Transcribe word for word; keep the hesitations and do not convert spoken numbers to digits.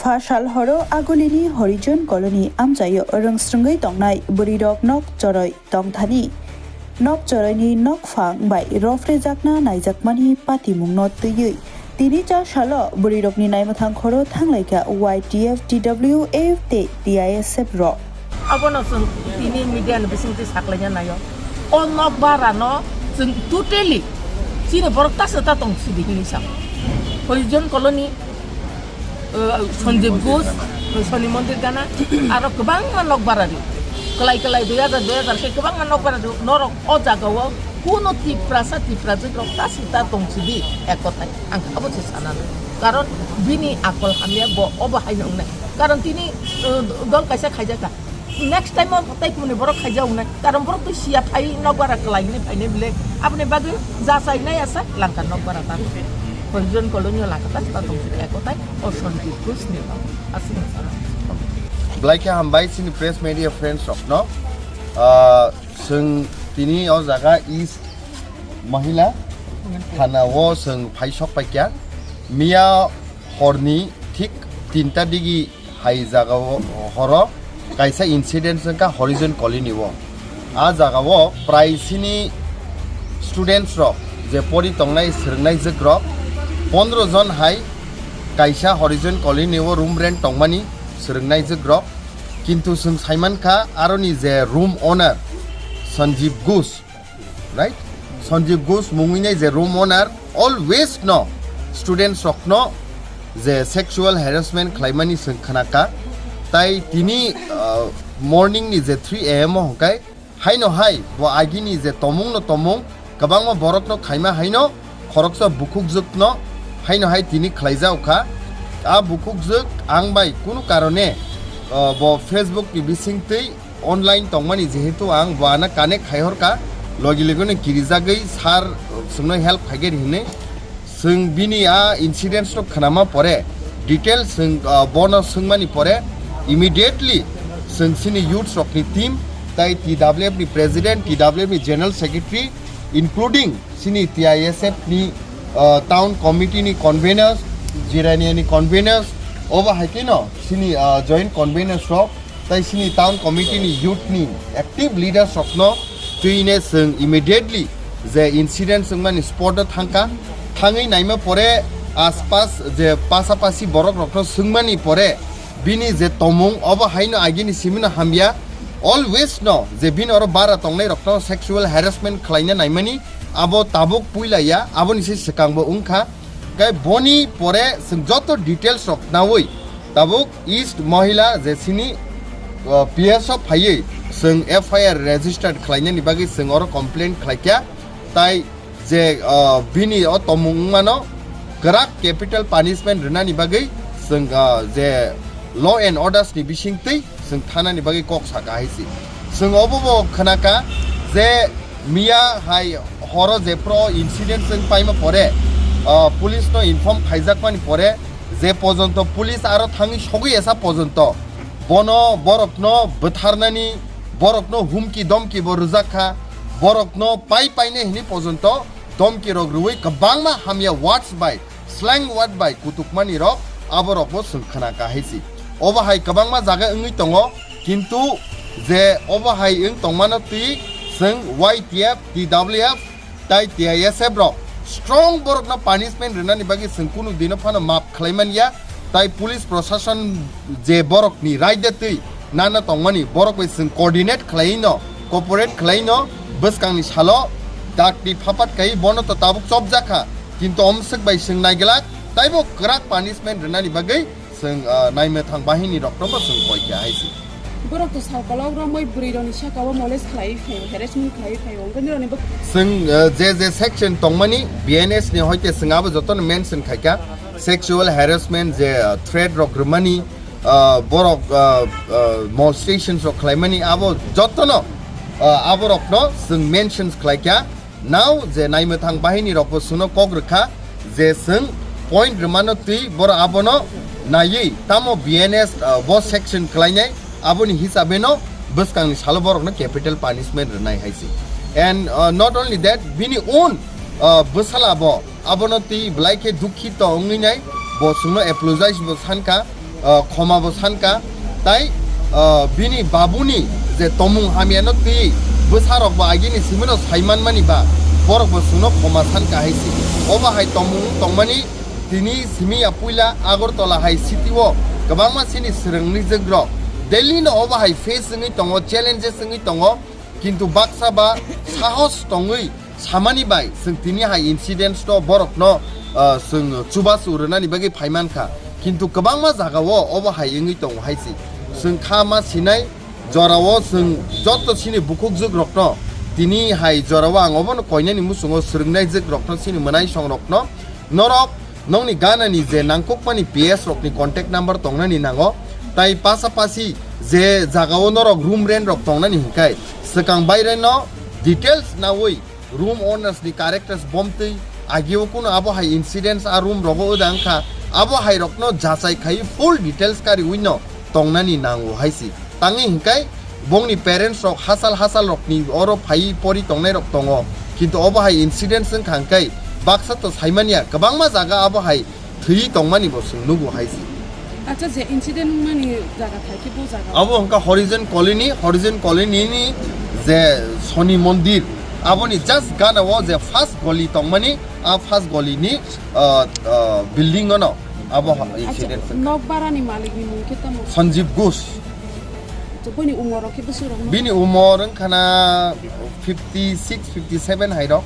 Pha sal horo Agulini Horijon Colony amchaio rwngsrwngwi tongnai bwrwirok nok choroi tongthani. Nok choroini nokphang bai rofrejakna naijakmani patimungno twiwi tini cha salo bwrwirokni naimwthang khoro thanglaikha Y T F, T W F tei T I S F rok. Abono chwng tini media ni bisingtwi saklaina naio. O nok bara no chwng totally chini borok ta se ta tong sidi hinwi sa. Horijon Colony, uh, Sanjeev Ghosh, uh, Soni Mondir Gana, aro kwbangma nok bara rio. Kwlai kwlai dui hajar, dui hajar khe kwbangma nok bara rio. Norok o jagao kuno Tiprasa, Tiprajwk rok ta se ta tong sidi ek kothai. Ang abo se sana nai. Karon bini akol hamya bo obo hai nongnai. Karon tini, uh, dol kaisa khaijakha. Next time o tai kumni borok khaijak wngnai. Karon borok twi siya phai nokbara kwlai hwnwi phainai bile. Aboni bagwi jachainai asa langka nokbara ta. Horijon Colony o langka ta ta tong sidi ekotai o Sanjeev Ghosh ni aswk. Belai khe hambai chini press media friends rok no. Ah, chwng tini o jaga East Mahila Thana o chwng phai sok paikha. Miya horni thik tinta digi hai jaga o horo kaisa incident wngkha Horijon Colony o. A jaga o prai sini students rok je pori tongnai swrwngnai jwk rok pondro jon hai kaisa Horijon Colony o room rent tongmani swrwngnai jwk rok. Kintu chwng saimankha aroni je room owner Sanjeev Ghosh, right? Sanjeev Ghosh mungwinai je room owner always no students rokno je sexual harassment khlaimani chwng khnakha. Tai tini, uh, morning ni je three A M o hwnkhe haino hai bo agini je tomung no tomung kwbangma borok no khaima haino khoroksa bukhukjwk no haino hai tini khlaijak kha. A bukhukjwk ang bai kunu karone, uh, bo Facebook ni bisingtwi online tongmani, jehetu ang bo ano connect khai horkha, logi logi no kirijagwi sir, uh, chwngno help khaigwi hinwi. Chwng bini a incidents rok khnama pore, details chwng, uh, bono swngmani pore, immediately chwng chini youths rokni team tai T W F ni president, T W F ni general secretary, including chini T I S F ni, uh, town committee ni conveners, Jirania ni conveners, obo hai khe no chini, uh, joint conveners rok tai chini town committee ni youth ni active leaders rok no twi ne chwng immediately je incident wngmani spot o thangkha. Thangwi naima pore aspas je pasapasi borok rok no swngmani pore bini je tomung obo haino agini simi no hamya. Always no je bini oro bara tongnai rok no sexual harassment khlaina naimani abo tabuk puila ya, aboni se swkang bo wngkha. Kai boni pore chwng joto details rok nawi tabuk East Mahila je sini, uh, P S o phaiwi chwng F I R registered khlainani bagwi chwng oro complaint khlaikha. Tai je, uh, bini o tomung wngmano kwrak capital punishment rwnani bagwi chwng, uh, je law and orders ni bisingtwi chwng thanani bagwi kok saka hai si. Chwng obo bo khnaka je miya hai horo jephru incident chwng paima pore, uh, police no inform khaijakmani pore je pojonto police aro thangwi sogwi esa pojonto bono borokno bwtharnani, borokno humki domki bo rwjak kha, borokno pai paine hini pojonto domki rok rwui kwbangma hamya words bai slang word bai kutukmani rok aborokbo chwng khna kahai si. Obo hai kwbangma jaga wngwi tongo, kintu je obo hai wng tongmano twi chwng Y T F, T W F tai T I S F rok strong borokno punishment rwnani bagwi chwng kunu dino phano map khlai man ya. Tai police proshashan je borokni raida twi nana tongmani borok bai chwng coordinate khlai no, cooperate khlai no, bwskangni salo dakti phapat kai bono to tabuk chopjak kha. Kintu omswk bai chwng naiglak, taibo kwrak punishment rwnani bagwi chwng, ah, naimwthang bahini rokno bo chwng koi kha hai si. Borok to sal kolok romwi bwrwi rokni saka o molest khlai phai, harassment khlai phai, wngkha nirokni bwk- Chwng, ah, je je section tongmani B N S ni hoite chwng abo jotono mention khai kha, sexual harassment je, ah, threat rok rwmani, ah, borok, ah, ah, molestations rok khlaimani abo jotono, ah, aborokno chwng mentions khlai kha. Now je naimwthang bahini rokbo chwngno kok rwkha je chwng point rwmano twi borok abono naiwi tamo B N S, ah, bo section khlainai aboni hisabe no bwskangni salo borokno capital punishment rwnai hai se. And, ah, not only that, bini own, ah, bwsala bo abono twi belai khe dukhito wngwi nai, bo chwngno apologize bo sankha. ah, khoma bo sanka, tai, ah, bini babuni je tomung hamyano twi bwsarok bo agini simino saimanmani ba borok bo chwngno khoma sanka hai si. Obo hai tomung tongmani tini simi ya puila Agartala hai city o kwbangma chini swrwngni jwkrok Delhi no obo hai face wngwi tongo, challenges wngwi tongo, kintu baksa ba sahos tongwi samani bai chwng tini hai incidents no borokno, ah, chwng chubachu rwnani bagwi phaimankha, kintu kwbangma jagao obo hai wngwi tongo hai si. Chwng kha ma sinai jorao chwng joto chini bukhuk jwkrokno tini hai jorao ang obono koinani muchungo swrwngnai jwkrokno chini mwnaisongrokno norok nokni ganani je nangkukmani P S rokni contact number tongnani nango, tai pasapasi je jagao norok room rent rok tongnani hinkai swkang baireno details nawi room owners ni characters bomtwi agio kuno abo hai incidents a room rogo wda wngkha, abo hai rokno jachai khai full details kariwi no tongnani nango hai si. Tangwi hinkai bongni parents rok hachal hachal rokni oro phaiwi pori tongnai rok tongo, kintu obo hai incidents wngkha hinkai baksa to saimanya kwbangma jaga abo hai thwi tongmani bo chwng nugo hai si. Acha, je incident wngmani jaga thai khe bo jaga? Abo wngkha Horizon Colony, Horizon Colony ni je Soni Mondir, aboni just gana o je first goli tongmani, a first goli ni, ah, ah, building ono abo ha-, Acha, incident wngkha. Nok barani malik ni mung khe tamo? Sanjeev Ghosh. Acha, bini umor rok khe bwswk rok no? Bini umor wngkha na fifty six, fifty seven hai rok.